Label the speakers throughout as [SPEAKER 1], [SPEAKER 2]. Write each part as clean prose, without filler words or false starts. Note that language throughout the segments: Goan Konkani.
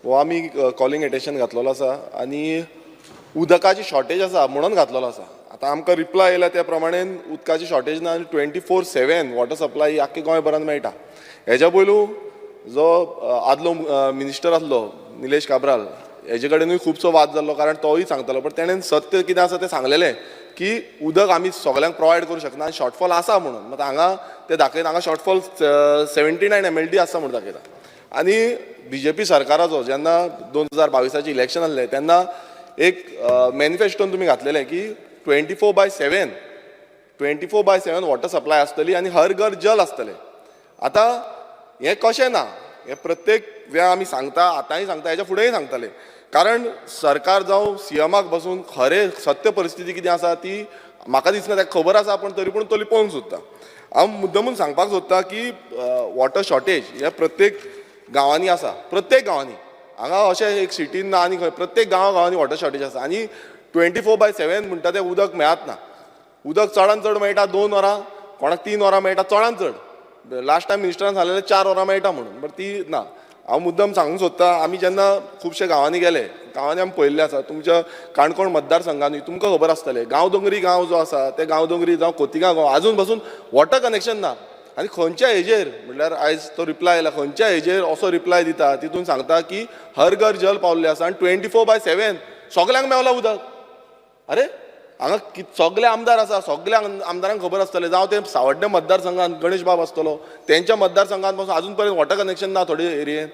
[SPEAKER 1] हो आमी कॉलिंग एटेन्शन घातलेलो आसा आनी उदकाची शॉर्टेज आसा म्हणून घातलेलो आसा. आतां आमकां रिप्लाय येयला त्या प्रमाणे उदकाची शॉर्टेज ना आनी 24/7 वॉटर सप्लाय आख्खे गोंयभरान मेळटा. हेज्या पयलू जो आदलो मिनिस्टर आसलो निलेश काब्राल, हेजे कडेनूय खुबसो वाद जाल्लो, कारण तोय सांगतालो, पण तेणेन सत्य कितें आसा तें सांगलेलें की उदक आमी सगल्यांक प्रोवायड करूं शकना आनी शॉर्टफॉल आसा म्हणून. मात हांगा ते दाखयता, हांगा शॉर्टफॉल 79 MLD आसा म्हणून दाखयता. आनी बीजेपी सरकाराचो जेन्ना 2022आचें इलेक्शन आसलें तेन्ना एक मॅनिफेस्टोन तुमी घातलेलें की 24/7, 24/7 वॉटर सप्लाय आसतली आनी हर घर जल आसतलें. आतां हें कशें ना हें प्रत्येक वेळा आमी सांगता, आतांय सांगता, हेच्या फुडेंय सांगतले, कारण सरकार जावं सीएमाक बसून खरें सत्य परिस्थिती कितें आसा ती म्हाका दिसना ताका खबर आसा, पूण तरी पूण तो लिपोवंक सोदता. हांव मुद्दमून सांगपाक सोदता की वॉटर शॉर्टेज हे प्रत्येक गांवांनी आसा, प्रत्येक गांवांनी. हांगा अशें एक सिटीन ना आनी खंय, प्रत्येक गांवा गांवांनी वॉटर शॉर्टेज आसा आनी 24/7 म्हणटा तें उदक मेळत ना. उदक चडान चड मेळटा 2 वरां, कोणाक 3 वरां मेळटा चडान चड. लास्ट टायम मिनिस्टरान सांगलेलें 4 वरां मेळटा म्हणून, बट ती ना. हांव मुद्दम सांगूंक सोदता, आमी जेन्ना खुबशे गांवांनी गेले, गांवांनी आमी पळयल्लें आसा, तुमच्या काणकोण मतदारसंघानूय तुमकां खबर आसतलें, गांवदोंगरी गांव जो आसा ते गांवदोंगरी जावं खोतिगांव गांव आजून पासून वॉटर कनेक्शन ना. आनी खंयच्या हेजेर म्हणल्यार आयज तो रिप्लाय आयला, खंयच्या हेजेर असो रिप्लाय दिता तितून सांगता की हर घर जल पावल्लें आसा आनी 24/7 सगल्यांक मेवला उदक. अरे, हांगा सगले आमदार आसा, सगल्या आमदारांक खबर आसतलें, जावं ते सावड्डें मतदारसंघात गणेश बाब आसतलो, तेंच्या मतदारसंघात पासून आजून पर्यंत वॉटर कनेक्शन ना थोडे एरियेन.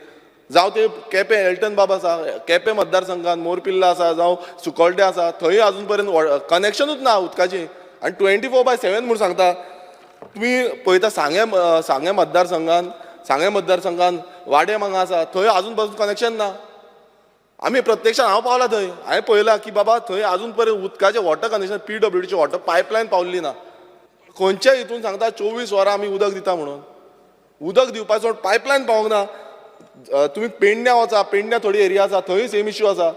[SPEAKER 1] जावं ते केपें एल्टन बाब आसा, केपें मतदारसंघात मोरपिल्ला आसा, जावं सुकोल्डे आसा, थंय आजून पर्यंत कनेक्शनूच ना उदकाचें आनी 24/7 म्हूण सांगता. तुमी पळयता सांगें, सांगें मतदारसंघात, सांगें मतदारसंघात वाडेम हांगा आसा, थंय आजून पासून कनेक्शन ना. आमी प्रत्यक्षात हांव पावला थंय, हांवें पळयलां की बाबा थंय आजून पर्यंत उदकाचें वॉटर कनेक्शन, पीडब्ल्यूडीचें वॉटर पायपलायन पावल्ली ना. खंयच्या हितून सांगता 24 वरां आमी उदक दिता म्हणून? उदक दिवपाचो पायपलायन पावोंक ना. तुमी पेडण्या वचा, पेडण्या थोडी एरिया आसा, थंय सेम इश्यू आसा.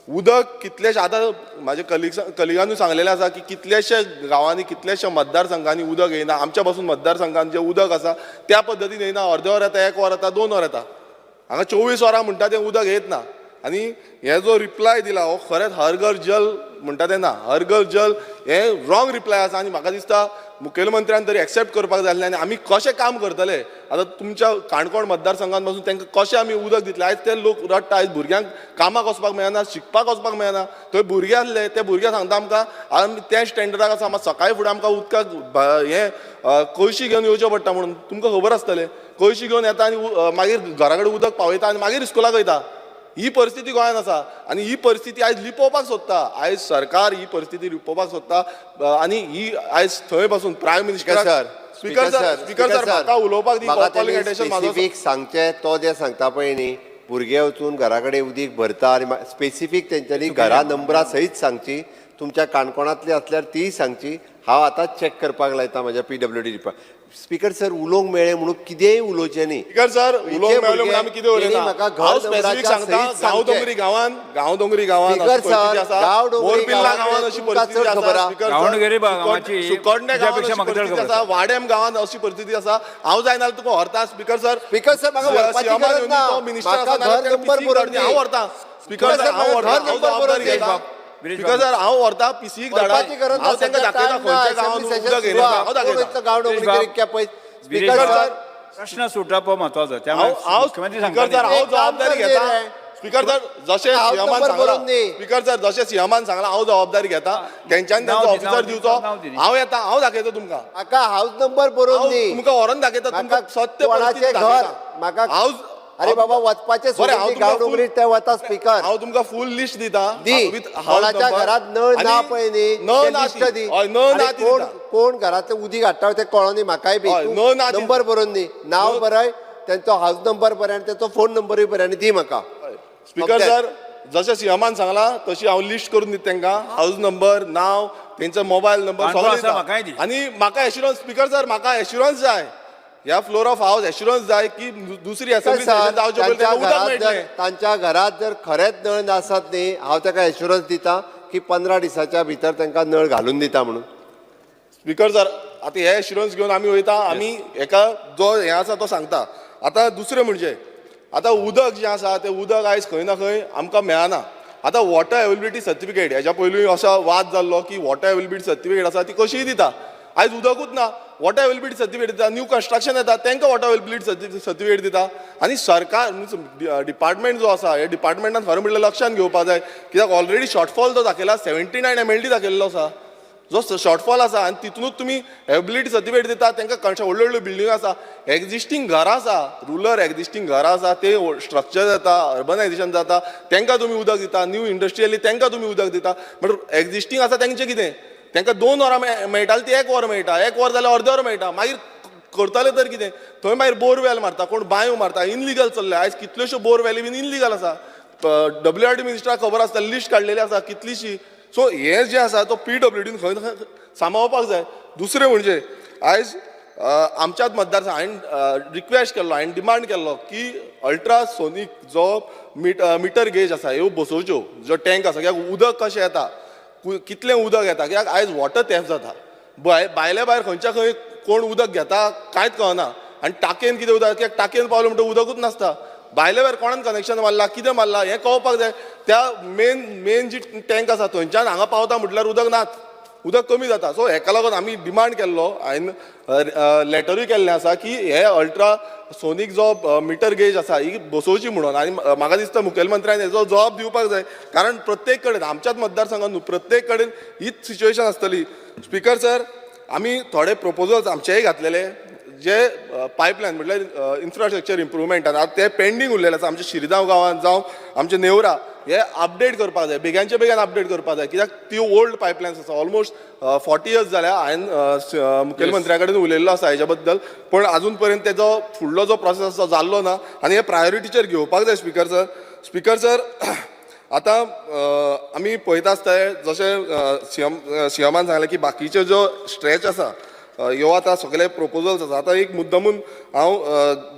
[SPEAKER 1] उदक कितलेशे, आतां म्हाजे कलिग्स कलिगानूय सांगलेलें आसा की कितलेशे गांवांनी, कितलेशे मतदारसंघांनी उदक येयना. आमच्या पासून मतदारसंघान जें उदक आसा त्या पद्दतीन येयना, अर्दे वर येता, एक वर येता, 2 वर येता. हांगा 24 वरां म्हणटा तें उदक येत ना. आनी हे जो रिप्लाय दिला हो खरेंच हर घर जल म्हणटा तें ना. हर घर जल हें रॉंग रिप्लाय आसा आनी म्हाका दिसता मुखेलमंत्र्यान तरी एक्सेप्ट करपाक जाय आसलें. आनी आमी कशें काम करतले आतां तुमच्या काणकोण मतदारसंघात पासून तांकां कशें आमी उदक दितले? आयज ते लोक रडटा, आयज भुरग्यांक कामाक वचपाक मेळना, शिकपाक वचपाक मेळना. थंय भुरगे आसले, ते भुरगे सांगता आमकां, आमी त्या स्टँडर्डाक आसा, मात सकाळी फुडें आमकां उदकाक हें कळशी घेवन येवचें पडटा म्हणून. तुमकां खबर आसतलें, कळशी घेवन येता आनी मागीर घरा कडेन उदक पावयता आनी मागीर स्कुलाक वयता. ही परिस्थिती गोंयांत आसा आनी ही परिस्थिती आयज लिपोवपाक सोदता. आयज सरकार ही परिस्थिती लिपोवपाक सोदता आनी ही आयज थंय पासून prime minister
[SPEAKER 2] sir.
[SPEAKER 1] Speaker sir, speaker sir, म्हाका उलोवपाक दी.
[SPEAKER 2] म्हाका
[SPEAKER 1] कॉलिंग अटेन्शन म्हाजो.
[SPEAKER 2] स्पेसिफीक सांगचें, तो जें सांगता पळय न्ही, भुरगे वचून घरा कडेन उदीक भरता आनी स्पेसिफीक तेंच्यांनी घरा नंबरा सयत सांगची. तुमच्या काणकोणांतली असल्यार तीय सांगची. हांव आतांच चॅक करपाक लायता म्हाज्या पीडब्ल्यूडी डिपार्टमेंट. स्पीकर सर, उलोवंक मेळ्ळें म्हणून कितेंय उलोवचें न्ही.
[SPEAKER 1] स्पीकर सर, उलोवंक मेळ्ळें म्हणून आमी कितें उलयना.
[SPEAKER 2] म्हाका घर
[SPEAKER 1] हांव स्पेसिफीक
[SPEAKER 2] नंबराच्या
[SPEAKER 1] सांगता,
[SPEAKER 2] सयत
[SPEAKER 1] गांव
[SPEAKER 2] सांगचें.
[SPEAKER 1] दोंगरी गांवान, गांव दोंगरी गांवान
[SPEAKER 2] स्पीकर
[SPEAKER 1] अशी परिस्थिती
[SPEAKER 2] सर,
[SPEAKER 1] आसा.
[SPEAKER 2] गांव डोंगरी
[SPEAKER 1] मोरपिल्ला
[SPEAKER 2] गांवांत
[SPEAKER 1] गांवान अशी
[SPEAKER 2] तुमकां
[SPEAKER 1] परिस्थिती
[SPEAKER 2] चड खबर
[SPEAKER 1] आसा.
[SPEAKER 2] आहा.
[SPEAKER 1] स्पीकर सर,
[SPEAKER 3] गांवडोंगरी गांवाची
[SPEAKER 1] सुकोडणे गांवान
[SPEAKER 3] तुज्यापेक्षा
[SPEAKER 1] अशी
[SPEAKER 3] म्हाका चड
[SPEAKER 1] परिस्थिती
[SPEAKER 3] खबर
[SPEAKER 1] आसा, वाडेम गांवान अशी परिस्थिती आसा. हांव जायना जाल्यार तुका व्हरता स्पीकर सर.
[SPEAKER 2] स्पीकर सर, म्हाका व्हरपाची
[SPEAKER 1] सीएमान
[SPEAKER 2] गरज
[SPEAKER 1] येवन
[SPEAKER 2] ना.
[SPEAKER 1] तो मिनिस्टर
[SPEAKER 2] म्हाका
[SPEAKER 1] आसा
[SPEAKER 2] घर
[SPEAKER 1] जाल्यार
[SPEAKER 2] नंबर
[SPEAKER 1] PC
[SPEAKER 2] बरोवन
[SPEAKER 1] हांव
[SPEAKER 2] दी.
[SPEAKER 1] व्हरता. स्पीकर सर, हांव
[SPEAKER 2] घर
[SPEAKER 1] व्हरता, हांव
[SPEAKER 2] नंबर
[SPEAKER 1] जबाबदारी
[SPEAKER 2] बरोवन दी.
[SPEAKER 1] घेता.
[SPEAKER 3] विरेश
[SPEAKER 1] स्पीकर सर, हांव व्हरता पीसीक धाडा.
[SPEAKER 2] व्हरपाची गरज ना.
[SPEAKER 1] हांव तांकां
[SPEAKER 2] सध्या
[SPEAKER 1] दाखयता
[SPEAKER 2] टायम ना.
[SPEAKER 1] खंयच्या गांवान
[SPEAKER 2] असेंब्ली
[SPEAKER 1] उदक
[SPEAKER 2] सेशन
[SPEAKER 1] येयलें,
[SPEAKER 2] सुरू
[SPEAKER 1] हांव
[SPEAKER 2] आहा. कोण
[SPEAKER 1] दाखयता.
[SPEAKER 2] वयतलो गांव
[SPEAKER 3] विरेश
[SPEAKER 2] डोंगरीचेर इतक्या पयस?
[SPEAKER 3] विरेश
[SPEAKER 2] स्पीकर
[SPEAKER 3] बाब,
[SPEAKER 2] सर,
[SPEAKER 3] प्रश्न सुटप हो महत्वाचो, त्यामुळे
[SPEAKER 1] हांव हांव
[SPEAKER 3] मुख्यमंत्री
[SPEAKER 1] स्पीकर सर,
[SPEAKER 3] सांगता.
[SPEAKER 1] हांव
[SPEAKER 2] एक काम
[SPEAKER 1] जबाबदारी
[SPEAKER 2] कर
[SPEAKER 1] घेता.
[SPEAKER 2] रे.
[SPEAKER 1] स्पीकर सर, जशें
[SPEAKER 2] हांव
[SPEAKER 1] सीएमान
[SPEAKER 2] नंबर
[SPEAKER 1] सांगला,
[SPEAKER 2] बरोवन दी.
[SPEAKER 1] स्पीकर सर, जशें सीएमान सांगला, हांव जबाबदारी घेता. तेंच्यानी
[SPEAKER 3] नाव
[SPEAKER 1] तेंचो
[SPEAKER 3] दी, नाव
[SPEAKER 1] ऑफिसर
[SPEAKER 3] दी,
[SPEAKER 1] दिवचो.
[SPEAKER 3] नाव दी.
[SPEAKER 1] हांव येता, हांव दाखयता तुमकां.
[SPEAKER 2] म्हाका हाऊस नंबर बरोवन
[SPEAKER 1] हांव
[SPEAKER 2] दी.
[SPEAKER 1] तुमकां व्हरोन दाखयता,
[SPEAKER 2] म्हाका
[SPEAKER 1] तुमकां सत्य
[SPEAKER 2] कोणाचें
[SPEAKER 1] परिस्थिती
[SPEAKER 2] घर
[SPEAKER 1] दाखयता.
[SPEAKER 2] म्हाका
[SPEAKER 1] हांव
[SPEAKER 2] अरे बाबा, वचपाचें
[SPEAKER 1] बरें, हांव
[SPEAKER 2] सोडून दी, गांव
[SPEAKER 1] तुमकां
[SPEAKER 2] डोंगरीर ते वता स्पीकर.
[SPEAKER 1] हांव तुमकां फूल लिस्ट दिता
[SPEAKER 2] दी.
[SPEAKER 1] विथ हाऊस
[SPEAKER 2] कोणाच्या
[SPEAKER 1] नंबर.
[SPEAKER 2] घरात नळ ना
[SPEAKER 1] आनी
[SPEAKER 2] पळय न्ही,
[SPEAKER 1] नळ
[SPEAKER 2] तें
[SPEAKER 1] ना
[SPEAKER 2] लिस्ट
[SPEAKER 1] ती.
[SPEAKER 2] दी.
[SPEAKER 1] हय, नळ
[SPEAKER 2] आनी
[SPEAKER 1] ना ती
[SPEAKER 2] कोण
[SPEAKER 1] दिता.
[SPEAKER 2] कोण घरांतलें उदीक हाडटा तें कळोनी म्हाकाय बी.
[SPEAKER 1] हय,
[SPEAKER 2] तूं
[SPEAKER 1] नळ ना ती.
[SPEAKER 2] नंबर बरोवन दी, नांव
[SPEAKER 1] नळ-
[SPEAKER 2] बरय तेंचो, हाऊस नंबर बरय आनी तेचो फोन नंबरूय बरय आनी दी म्हाका.
[SPEAKER 1] स्पीकर
[SPEAKER 2] सोंपलें.
[SPEAKER 1] सर, जशें सीएमान सांगला तशी हांव लिस्ट करून दिता तांकां, हाऊस नंबर, नांव, तेंचो मोबायल नंबर
[SPEAKER 3] काणकोण
[SPEAKER 1] सगळें
[SPEAKER 3] आसा,
[SPEAKER 1] दिता.
[SPEAKER 3] म्हाकाय दी.
[SPEAKER 1] आनी म्हाका एश्युरन्स, स्पीकर सर, म्हाका एश्युरन्स जाय, ह्या फ्लोर ऑफ हाऊस एश्युरन्स जाय की दुसरी असेंब्ली
[SPEAKER 2] सर,
[SPEAKER 1] सेशन जावचे पयलीं
[SPEAKER 2] तांच्या
[SPEAKER 1] तांकां उदक
[SPEAKER 2] घरात जर
[SPEAKER 1] मेळटलें.
[SPEAKER 2] तांच्या घरात जर खरेंच नळ नासत न्ही, हांव ताका एश्युरन्स दिता की 15 दिसाच्या भितर तांकां नळ घालून दिता म्हणून.
[SPEAKER 1] स्पीकर सर, आतां हे एश्युरन्स घेवन आमी वयता. आमी हेका जो हें आसा तो सांगता. आतां दुसरें म्हणजे आतां उदक जें आसा तें उदक आयज खंय ना खंय आमकां मेळना. आतां वॉटर अवेलेबिलिटी सर्टिफिकेट हेज्या पयलूय असो वाद जाल्लो की वॉटर अवेलेबिलिटी सर्टिफिकेट आसा ती कशीय दिता. आयज उदकूच ना, वॉटर अवेलेबिलिटी सर्टिफिकेट दिता. न्यू कन्स्ट्रक्शन येता तांकां वॉटर अवेलेबिलिटी सर्टिफिकेट दिता. आनी सरकार डिपार्टमेंट जो आसा, हे डिपार्टमेंटान खरें म्हणल्यार लक्षान घेवपाक जाय, कित्याक ऑलरेडी शॉर्टफॉल जो दाखयला, 79 MLD दाखयल्लो आसा जो शॉर्टफॉल आसा. आनी तितूनच तुमी एबिलिटी सर्टिफिकेट दिता तांकां. कन्स्ट्रक्शन व्हडल्यो व्हडल्यो बिल्डिंगो आसा, एग्जिस्टींग घरां आसा, रुरल एग्जिस्टींग घरां आसा, ते स्ट्रक्चर जाता, अर्बनायझेशन जाता, तांकां तुमी उदक दिता. न्यू इंडस्ट्रियली तांकां तुमी उदक दिता, बट एग्जिस्टींग आसा तांचें कितें? तांकां 2 वरां मेळटालें ती एक वर मेळटा, एक वर जाल्यार अर्दें वर मेळटा. मागीर करतले तर कितें? थंय मागीर बोरवेल मारता कोण, बांयो मारता. इनलिगल चल्ल्या आयज कितल्योश्यो बोरवेली बीन इनलिगल आसा. डब्ल्यू आर डी मिनिस्टराक खबर आसता, लिस्ट काडलेली आसा कितलीशी. सो हें जें आसा तो पीडब्ल्यूडीन खंय ना खंय सांबाळपाक जाय. दुसरें म्हणजे आयज आमच्याच मतदारसंघ हांवें रिक्वेस्ट केल्लो, हांवें डिमांड केल्लो की अल्ट्रासोनीक जो मिटर गेज आसा ह्यो बसोवच्यो, जो टँक आसा, कित्याक उदक कशें येता, कितलें उदक येता. कित्याक आयज वॉटर थेफ्ट जाता. भायले भायर खंयच्या खंय कोण उदक घेता कांयच कळना. आनी टाकयेन कितें उदक, कित्याक टाकयेन पावलें म्हणटकीर उदकूच नासता. भायले भायर कोणान कनेक्शन मारला, कितें मारला हें कळपाक जाय. त्या मेन मेन जी टँक आसा थंयच्यान हांगा पावता म्हटल्यार उदक नाच, उदक कमी जाता. सो हेका लागून आमी डिमांड केल्लो, हांवें लेटरूय केल्लें आसा की हे अल्ट्रा सोनीक जो मिटर गेज आसा ही बसोवची म्हणून. आनी म्हाका दिसता मुखेलमंत्र्यान हेजो जबाब दिवपाक जाय, कारण प्रत्येक कडेन आमच्याच मतदारसंघात न्हू, प्रत्येक कडेन हीच सिच्युएशन आसतली. स्पिकर सर, आमी थोडे प्रपोजल्स आमचेय घातलेले जे पायपलायन म्हटल्यार इन्फ्रास्ट्रक्चर इम्प्रुवमेंटान आतां ते पेंडींग उरलेले आसा. आमच्या शिरगांव गांवांत जावं आमचे नेवरा हे अपडेट करपाक जाय, बेग्यांचे बेगीन अपडेट करपाक जाय, कित्याक त्यो ओल्ड पायपलायन्स आसा. ऑलमोस्ट 40 इयर्स जाल्या. हांवें मुखेलमंत्र्या कडेन उलयल्लो आसा हेज्या बद्दल, पूण अजून पर्यंत तेजो फुडलो जो प्रोसेस आसा जाल्लो ना. आनी हे प्रायोरिटीचेर घेवपाक जाय स्पिकर सर. स्पिकर सर, आतां आमी पळयता आसता जशें सीएमान सांगलें की बाकीच्यो ज्यो स्ट्रेच आसा ह्यो आतां सगळे प्रोपोजल्स आसा. आतां एक मुद्दमून हांव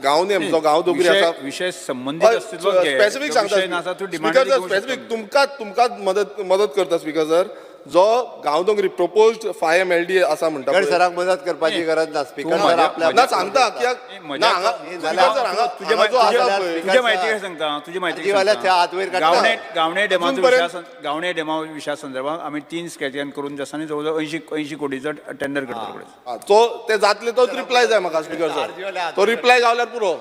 [SPEAKER 1] गांवनेम जो गांव दोगरी आसा
[SPEAKER 3] विशय संबंदीत अस्तित्वात घे.
[SPEAKER 1] स्पेसिफीक
[SPEAKER 3] जो विशय
[SPEAKER 1] सांगता
[SPEAKER 3] नासा तूं डिमांड
[SPEAKER 1] स्पीकर सर, स्पेसिफीक तुमकांच मदत करता. स्पीकर सर, जो गांवदोंगरी प्रोपोज्ड 5 MLD आसा म्हणटा
[SPEAKER 2] स्पीकर
[SPEAKER 1] पळय.
[SPEAKER 2] सराक मदत करपाची गरज ना. स्पीकर सर आपल्या
[SPEAKER 1] ना सांगता कित्याक ना हांगा स्पीकर सर, हांगा
[SPEAKER 3] तुजे
[SPEAKER 1] हांगा जो आसा पळय
[SPEAKER 3] तुजे माहिती काय सांगता, तुजी माहिती
[SPEAKER 2] आजी वाल्या त्या हात वयर काडटा.
[SPEAKER 3] गावणे गावणे डेमाचो
[SPEAKER 1] अजून
[SPEAKER 3] विशया, गावणे डेमा विशया संदर्भात आमी तीन स्केचान करून आनी जवळ जवळ 80 80 कोटीचो टेंडर करतले.
[SPEAKER 1] हा, तो ते जातले तोच रिप्लाय जाय म्हाका स्पीकर सर. तो रिप्लाय गावल्यार पुरो.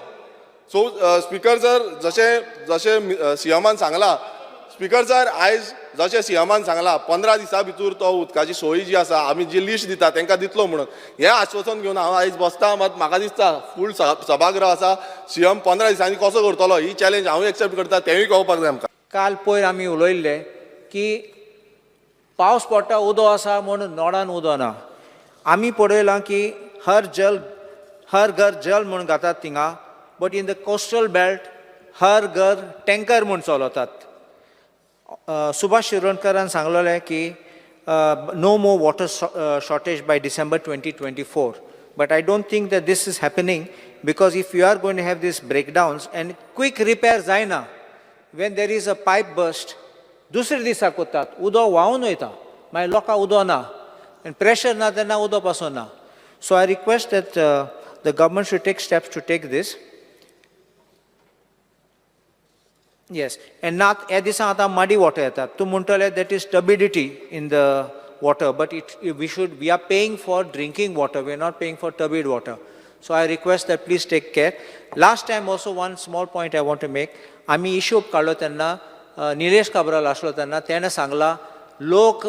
[SPEAKER 1] सो स्पीकर सर, जशें जशें सीएमान सांगला स्पीकर सर, आयज जशें सीएमान सांगला 15 दिसां भितर तो उदकाची सोयी जी आसा आमी जी लिस्ट दिता तांकां दितलो म्हणून, हें आश्वासन घेवन हांव आयज बसता. मात म्हाका दिसता फूल सभागृह आसा, सीएम 15 दिसांनी कसो करतलो ही चॅलेंज हांवूय एक्सेप्ट करता, तेंय कळपाक जाय आमकां.
[SPEAKER 4] काल पयर आमी उलयल्ले की पावस पडटा, उदो आसा म्हूण नोडान उदो ना. आमी पळयलां की हर जल हर घर जल म्हूण घातात थिंगा, but in the coastal belt हर घर टँकर म्हूण चलयतात. सुभाष शिरोडकरान सांगलेलें की no more water shortage by December 2024, but I don't think that this is happening, because if you are going to have these breakdowns and quick repair जायना, when there is a pipe burst दुसरे दिसा करतात, उदक व्हांवन वयता, मागीर लोकांक उदक ना आनी प्रेशर ना तेन्ना उदक पासून ना. So I request that the government should take steps to take this. Yes, and नात ह्या दिसा आतां मडी वॉटर येतात. तूं म्हणटले that is turbidity in the water, but it we should we are paying for drinking water, we are not paying for turbid water. So I request that please take care. Last time also, one small point I want to make. आमी हिशोब काडलो तेन्ना निलेश काब्राल आसलो तेन्ना, तेणें सांगलां लोक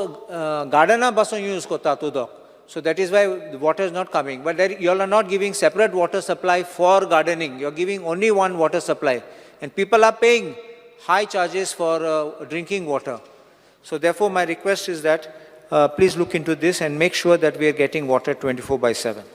[SPEAKER 4] गार्डना पासून यूज करतात उदक. So that is why water is not coming. But there, you all are not giving separate water supply for gardening. You are giving only one water supply. And people are paying high charges for drinking water. So therefore, my request is that please look into this and make sure that we are getting water 24 by 7.